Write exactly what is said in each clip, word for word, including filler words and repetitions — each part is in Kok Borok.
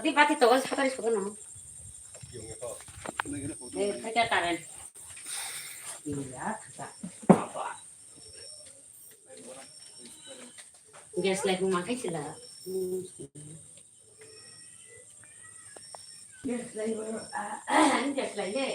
Di bati to, sakari suka no. Eh, khaja current. Iya, khaja. Gas lai buma khai sila. Gas lai, ah, gas lai le.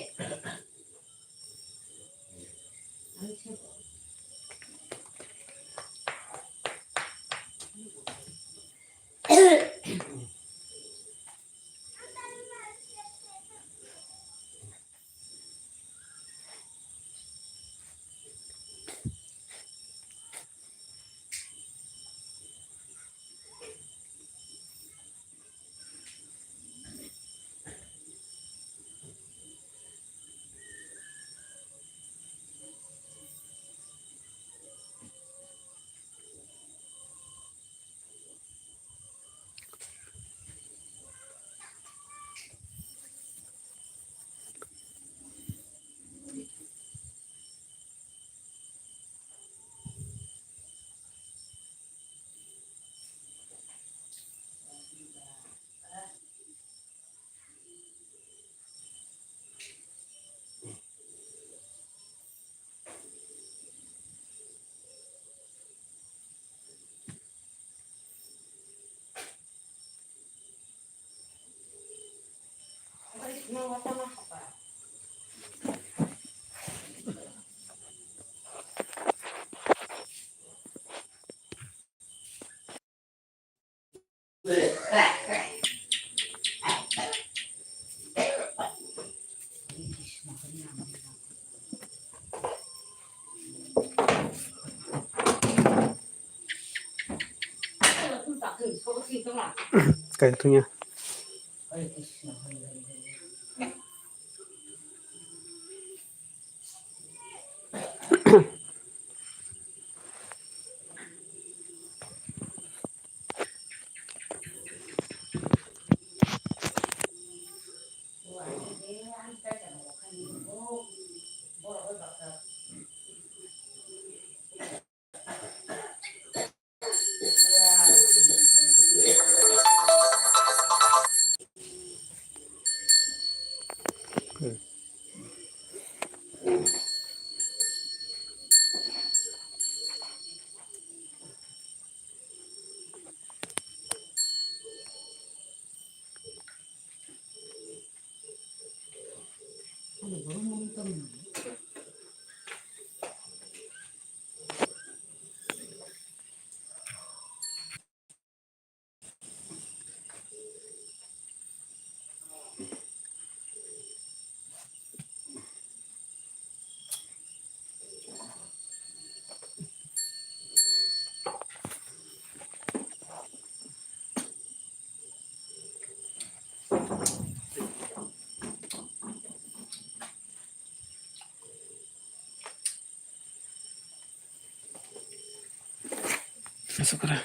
Kain tunya. Masuk ka.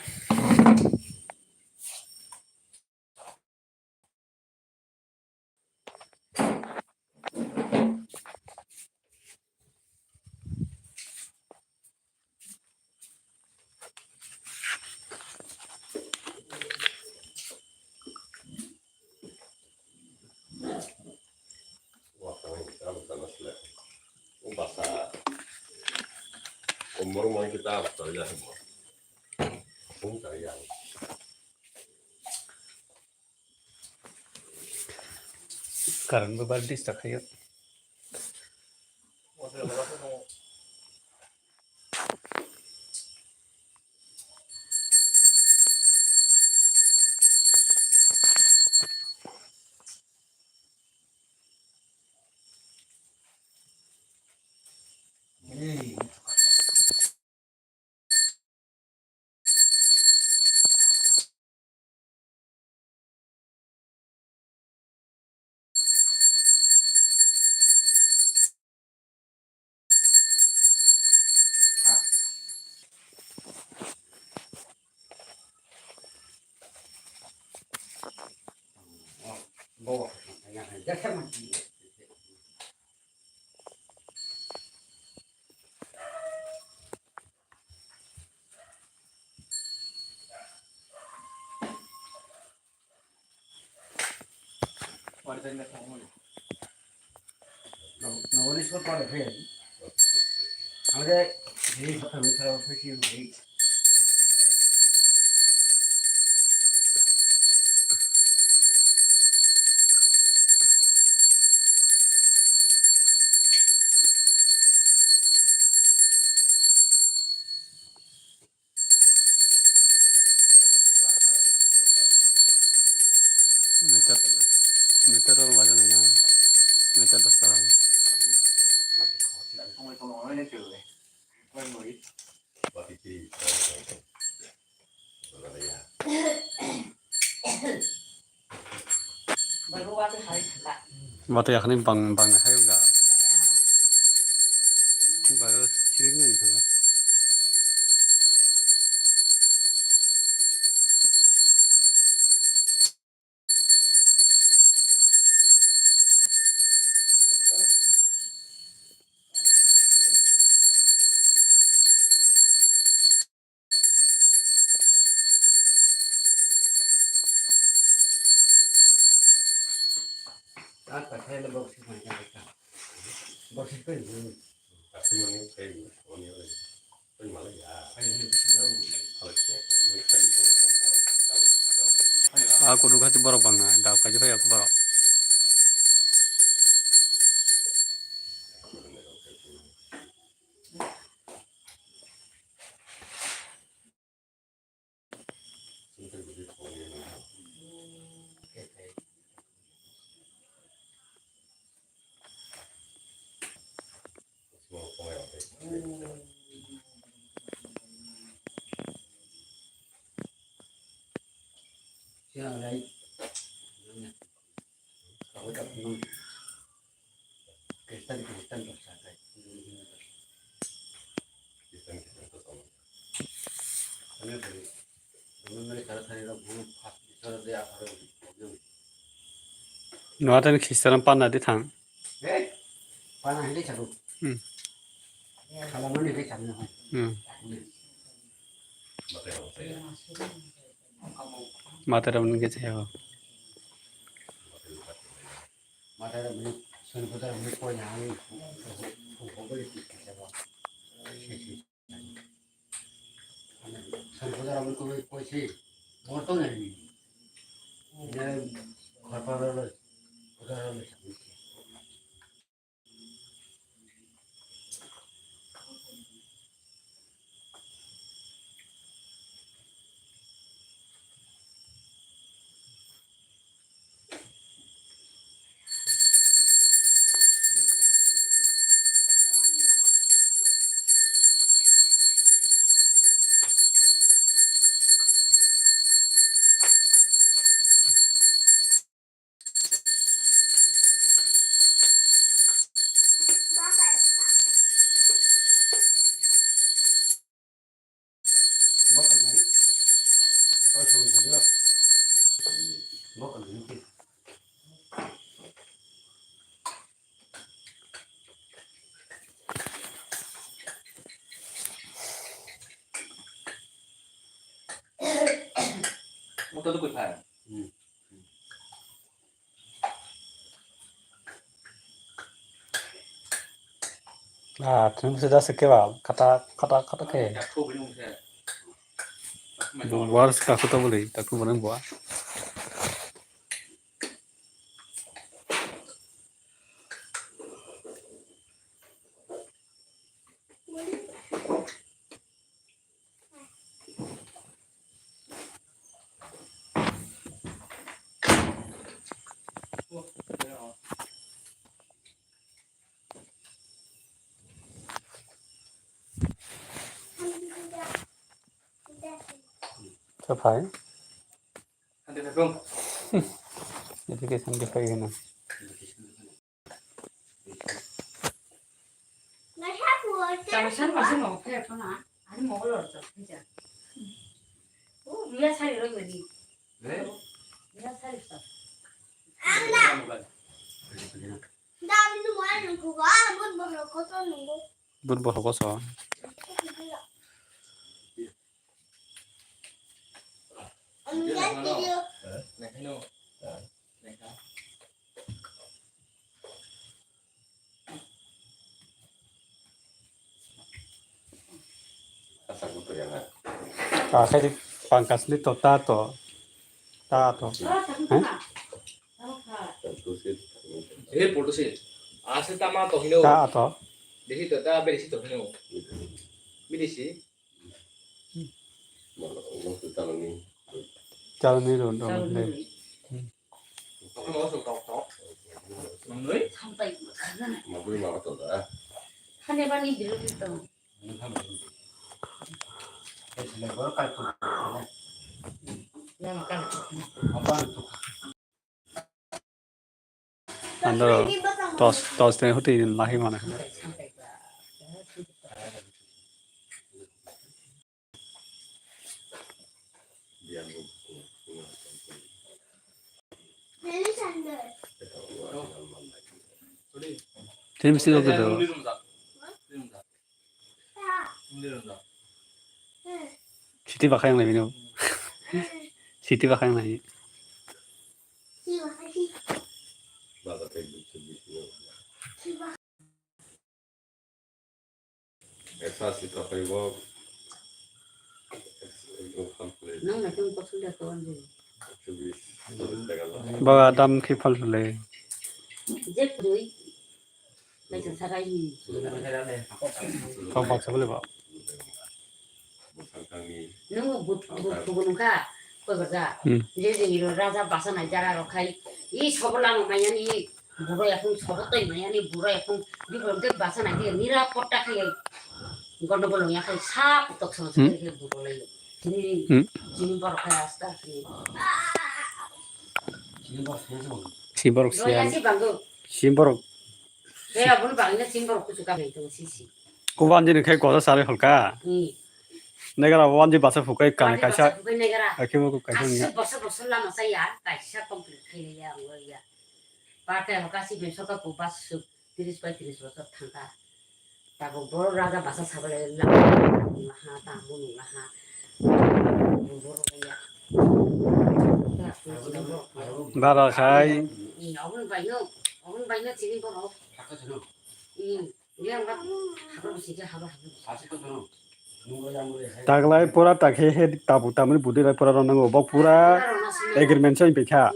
Current bo bar disturb khaio. Meter, meter o wajan na. Meter dos tara. Watwi yakhani bang, bang hai ga. Bayo siring nai thanga. A kudu khachi borok bangna, dap khachi phai aku borok. Nwa tani Khristian panna di thang. Pana hindi charu. Hmm. Kalamani hindi charu. Hmm. Mataram ni kecil ya. Mataram ni sunu putar ni koi yang. Sunu putar ni koi si. Borto ni. Ini khorpa lo. Putar lo. Ah, thung se da se ke ba, kata, kata, kata ke. Bo war se ka kota bole, ta ku bole bo. Sa phai. Santi phai kung. Ito kay santi phai yun ah. Chang san ma san mo khe phana. Ani mo lo cha. O, mia sari ro ni. Eh? Mia sari sa. Bun bo hokoso. Ang yan tiyo. Lekha no. Lekha. Ta khai di pangkas ni to ta to. Ta to. He? Eh, photo se. Ase tama to hino. Ta to. Desi to ta beresi to hino. Beresi. Chalani ron ron. Sampai. Mabui mama to da. Hanya bani dulu gitu. Ando tos tos tene huti lahi mana. Tim si oke do. Siti bakha yang lainwi no. Siti bakha yang lainwi. Baga dam khe phalsale. Kok baksa bole ba. Nung but but kubu nungkha koi baja. Hmm. Je je iro raja basa nai jara rok khai. I sobo lama mayani buro yakung sobo toi mayani buro yakung bikrom te basa nai ke nira potta khai. Gondo bolong yakai sap tok sama Hmm. Sai ke buro lai. Sini Hmm. Sini borok khai asta sini. Si borok Roya siyan. Si banggo. Si borok. He abun bangna sini borok kuchu ka bento sisi. Ko wanjini khai goda sari holka. Hmm. Negara wanji basa phukai kan Wanji kaisa. Basa phukai negara. Akhe mo ko kaisa Kaisa nya. Basa basa lama saya kaisa complete khai ya ngo ya. Pake hoka si beso ka ko bas su tiris bai tiris bosor thangka. Tabo boro raja basa sabale lama ha ta bunu ha. Boro ya. Bara khai. Hmm, abun baino, abun baino sini borok. Hmm. Taglai pura takhe he tabu tamni budi lai pura rw nango. Bo pura agreement se wngpikha.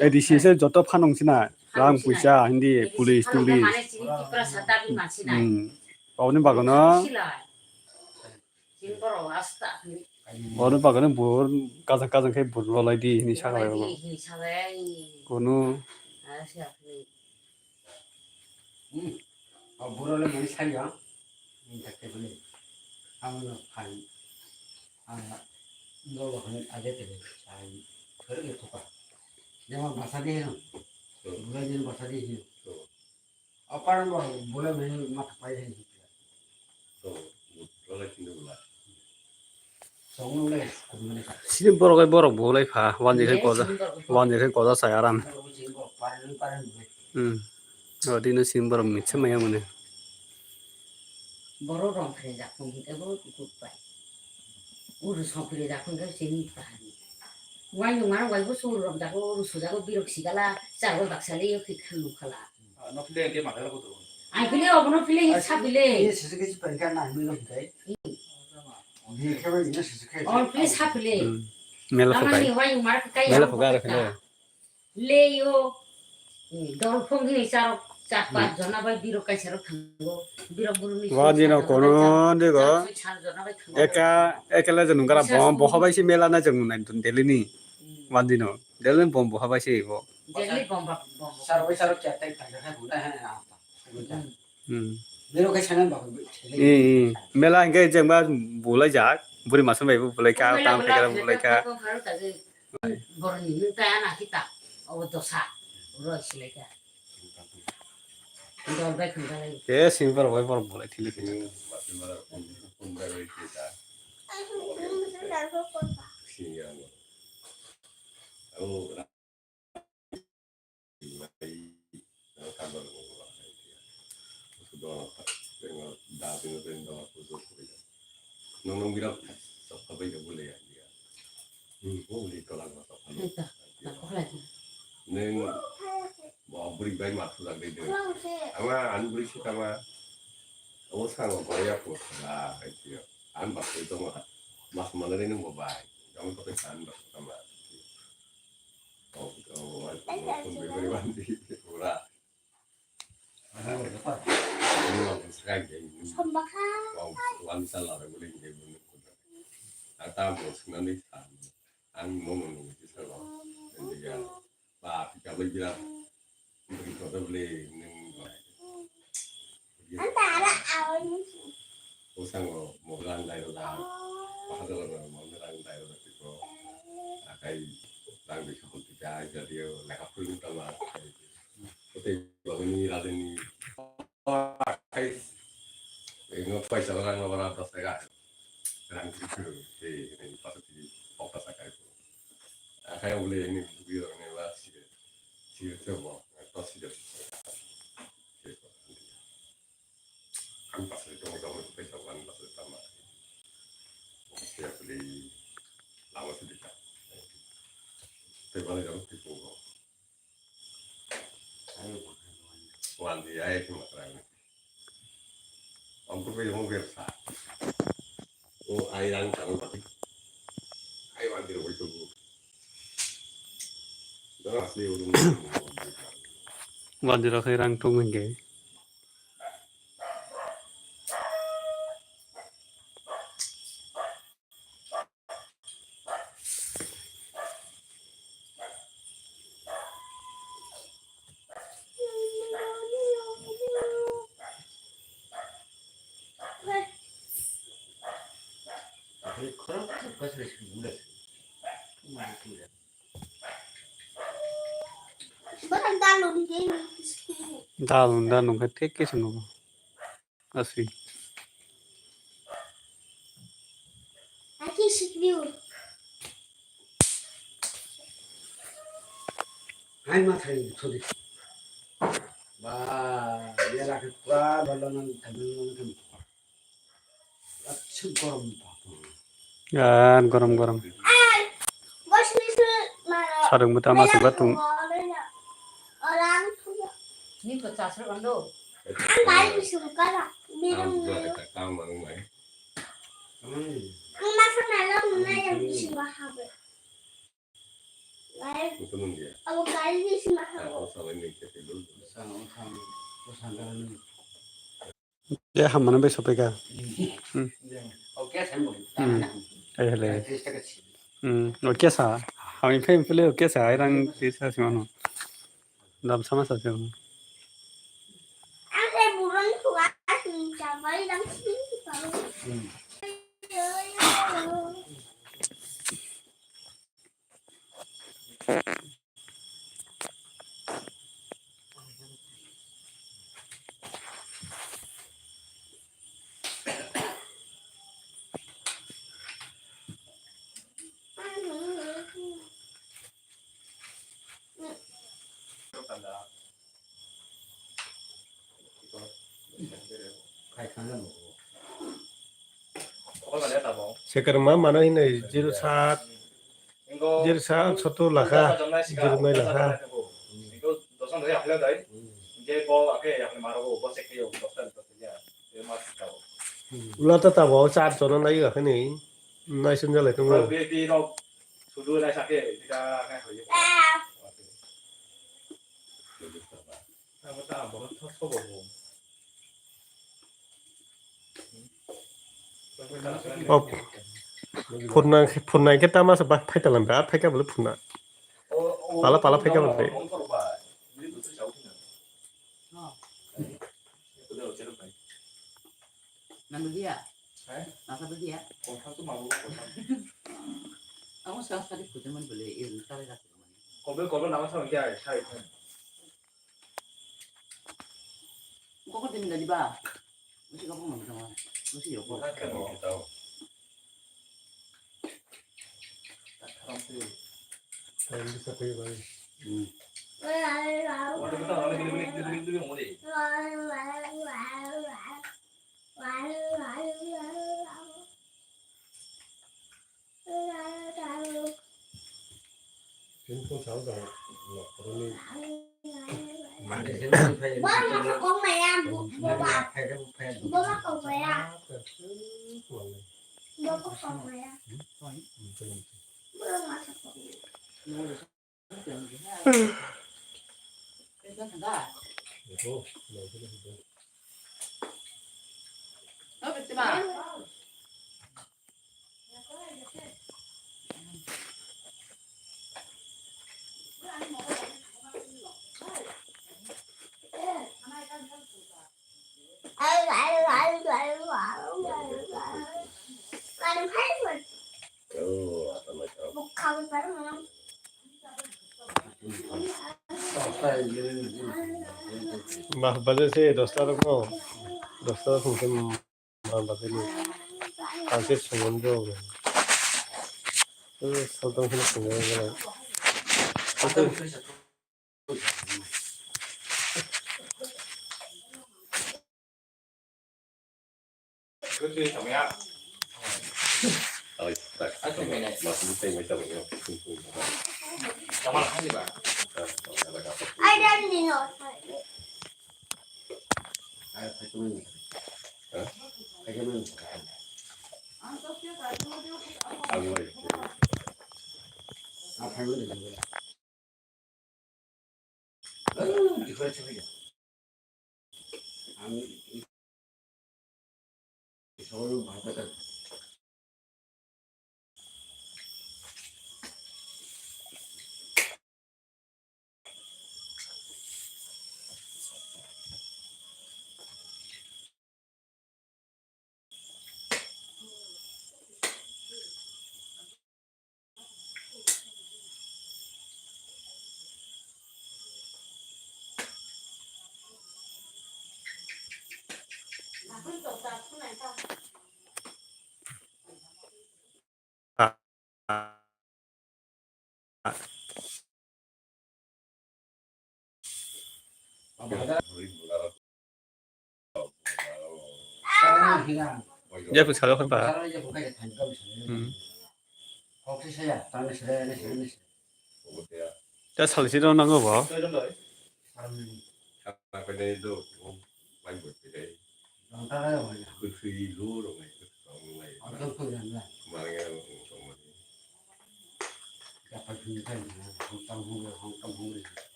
A D C se joto phanong sina. Rang puisa hindi police tulis. Hmm. Oboni bagono. Oboni bagono bur kajang kajang khe bur rw lai di hini sakha lai. Kono. Hmm. O buro le mani sai ya. Ni tak te bole. Amo no phai. Amo no lo hon aje te sai. Kore le toka. Jama basa de no. Buro jin basa de hi. O paran bo bole mani mata pai de hi. Sini borok bai borok bo lai pha, wanjwi khai goja, wanjwi khai goja sai aram. Hmm. O dino sini borok mitsa maya mane. Borok rong phre jak phung hingke bo kuk bai. Uru song phre jak phung hingke sini pahani. Wai nung mano wai bo sur rok jago, uru sujago birok sigala, charo baksa le yo khi khang nukhala. No phile ke madala ko to. Ai phile obono phile sa phile. Ye sisi ke si perikar na mi lo kai. Ye ke ba ye sisi ke. On phile sa phile. Hmm. Mela phukai. Amani wai umar kai. Mela phukai ra phile. Le yo. Dol phong hini charo char pas jona bai birok kai charo thango. Birok buru ni. Wa dino kono digo. Char jona bai thango. Eka ekele je nungara bom bo habai si mela na jeng nai dun delini. Hmm. Wa dino. Delini bom bo habai si bo. Delhi bomba bomba. Saro saro kya tai tai hai bula hai na. Hmm. Mero kai sana ba. Eh, eh. Mela hingke jengba bulai jak, buri masam bai bulai ka, tam kai bulai ka. Boroni nung ta ana kita. Obo dosa. Uro silai ka. Dol bai khum dalai. Ke sing bar bai bor bulai thili thili. Neng bo buri bai ma thu dak dei. Ama ani buri si tama. Abo sango baya ko da ai tiyo. An ba ko to ma. Mas mana rin mo bai. Kamu pakai san ba sama. Oh, oh, oh, oh, oh, oh, oh, oh, oh, oh, oh. Ang momo nungwi tisalo. Indiga ba pika bai birat bri kotor bli nung. Bwskango mo rang dai rwda, bahador rang dai rwda tiko. Akai rang bisa hol tika jadi lekha puri tama. Kote bagani rajini Eno paisa rang no bara tas ka. Rang kiri kiri, eh, ini pas di pokta sakai. Akai ule ini video ini lah sih. Sih coba, tas sih. Kan pas itu mau kamu paisa kan pas itu sama. Siap beli lama sedikit. Tapi balik kamu tipu kok. Wan di ai ki makrang. Ampun pe mo bersa. O ai rang tang pati. Ai wan di roi tu. Dara asli urung. Wan di roi rang tu mengge. Dalung, dalung khe thik khe se nukgo. Aswi. Aki sikliu. Hai ma thai thodi. Ba, ya la ke pura bala nan thamin nan kan. Achhe gorom papa. Yan gorom gorom. Sarung buta ma seba tung. Ni ko chasro ando. Ang bai bising kala. Birung birung. Ang masa nalo nuna yang bising bahabe. Bai. Abo bai bising bahabe. Ya, hamano bai sopai ka. Hmm. Hmm. Ai hele. Hmm. O kesa. Hami phai phai le o kesa ai rang tisa simano. Dam sama sa se. Ang le buron tuwa sing jabai dam sing jabai. Hmm. Sekarang mama no ini zero saat, zero saat satu lakha, zero nai lakha. Ula ta tabo char jono nai ga khani nai sun jalai tongo. Oh, phurna phurna ke tama sa ba phaita lam ba phaika bole phurna. Pala pala phaika bole. Nang dia? Hai? Nasa dia? Kotha tu mabu kotha. Kamu sekarang tadi kuteman beli ilmu tadi dah. Kobe kobe nama sama dia, hai. Kok kau tidak di ba? Mesti kau mau sama. Mesti ya kau. Kau tak mau tahu. Bah, baja se dosta rok no, dosta rok hwnkhe ma baja ni. Ang se swnam rw. Eh, saltang kheno swnam rw. Ya, pues, kalau kan, Pak. Hmm. Ya, salsi dong nanggo, bo.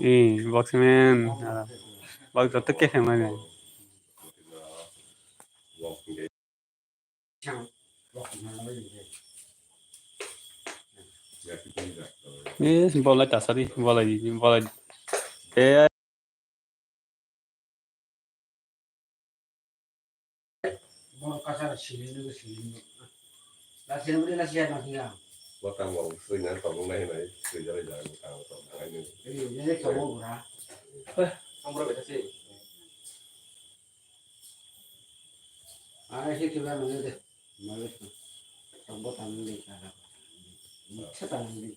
Hmm, boxman, ah, box joto khe khe mani. Eh, bolai tasari, bolai, bolai. Eh. Borok kasar sini nunggu sini nunggu. Lasi nunggu lasi ya nasi ya. Botang bau sui nai tong nai nai sui jale jale botang tong nai nai. Ini ini kamu bura. Eh, kamu bura beta sih. Ana sih coba mana deh. Mana sih. Kamu botang ini cara. Ini cara ini.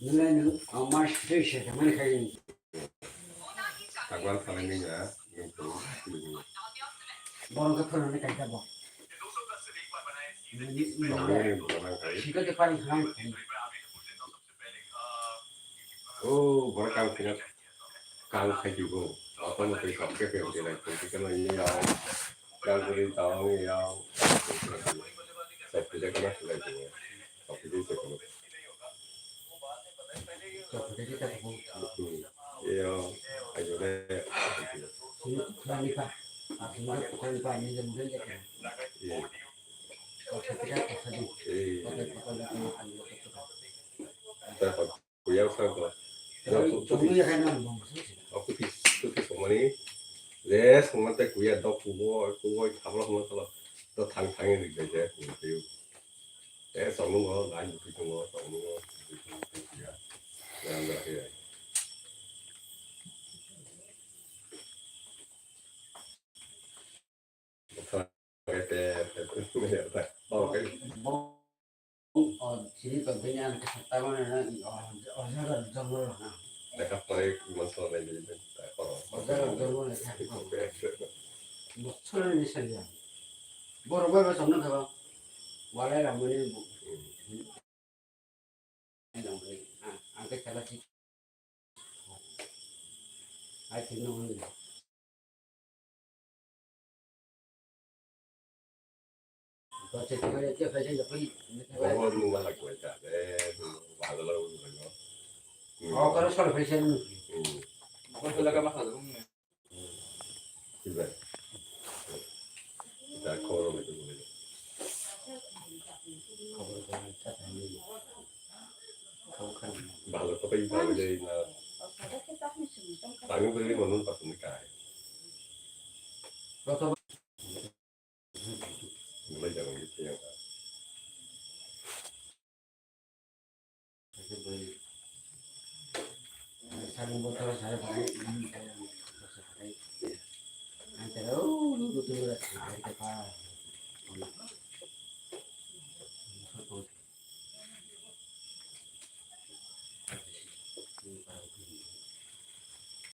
Nungnai nwng ang ma sitwi se khe mani khai ni. Takwan phalai nini a, nwng tong. Borok khe phwrwngni kaisa bo. Nini, nini, nini, nini, nini, nini. Sikha khe pani khlai. O, borok kang phina. Kang khai jugo. Apa mo tei kok ke ke ke lai ko ke lai ya. Kang kuri tawang ya. Sab ke jaga na sulai ko. Sab ke jaga ko. Hmm. Yo, ayo le. Iya. Dapat. Kuya sa ko. Kuya sa ko. Aku ti, aku ti somani. Le somani te kuya dok kubo, kubo thabla somani tolo. To thang thang ni ri je kuya. Eh, somung go, lai kuya, somung go. Ya, ya, ya. Ai, thik no hwnwi. Bobo nwng ma hakbai ta, eh, nwng bazar o nwng. Oh, karo sal phai se nwng. Hmm. Bobo laga ma hakbai. Hmm. Ibe. Ita khobor bai tongwi. Khobor bai tongwi. Bhalo khe bai bhalo de na. Tangwi bwrwi mano pasuni kai. Belai jaga ni thiyang. Sakni bothoro sari phai, ang tero lugu tungra sari phai ta.